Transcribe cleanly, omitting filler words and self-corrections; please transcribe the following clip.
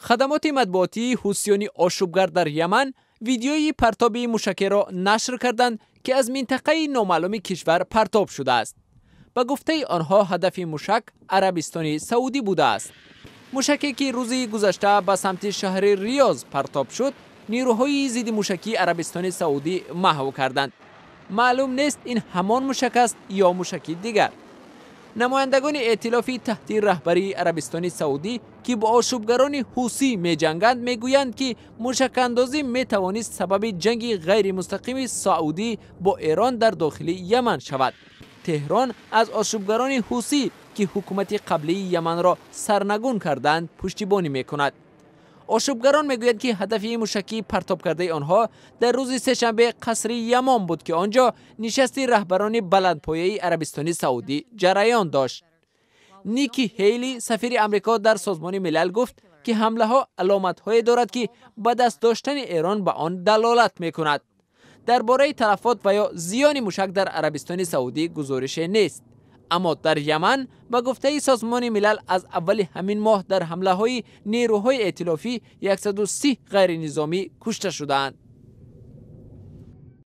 Хадамоти матбуотии ҳусиёни ошӯбгар дар Яман видеои партоби мушакеро нашр карданд, ки аз минтақаи номаълуми кишвар партоб шудааст. Ба гуфтаи онҳо, ҳадафи мушак Арабистони Саудӣ будааст. Мушаке, ки рӯзи гузашта ба самти шаҳри Риёз партоб шуд, нерӯҳои зиддимушакии Арабистони Саудӣ маҳв карданд. Маълум нест, ин ҳамон мушак аст ё мушаки дигар. Намояндагони эътилофи таҳти раҳбарии Арабистони Саудӣ, ки бо ошӯбгарони ҳусӣ меҷанганд, мегӯянд, ки мушакандозӣ метавонист сабаби ҷанги ғайримустақими Саудӣ бо Эрон дар дохили Яман шавад. Теҳрон аз ошӯбгарони ҳусӣ, ки ҳукумати қаблии Яманро сарнагун карданд, пуштибонӣ мекунад. Ошӯбгарон мегӯянд, ки ҳадафи мушакии партобкардаи онҳо дар рӯзи сешанбе қасри Ямон буд, ки он ҷо нишасти раҳбарони баландпояи Арабистони Саудӣ ҷараён дошт. Ники Ҳейли, сафири Амрико дар Созмони Милал, гуфт, ки ҳамлаҳо аломатҳое дорад, ки ба даст доштани Эрон ба он далолат мекунад. Дар бораи талафот ва ё зиёни мушак дар Арабистони Саудӣ гузорише нест. Аммо дар Яман, ба гуфтаи Созмони Милал, аз аввали ҳамин моҳ дар ҳамлаҳои нерӯҳои эътилофӣ 130 ғайринизомӣ кушта шудаанд.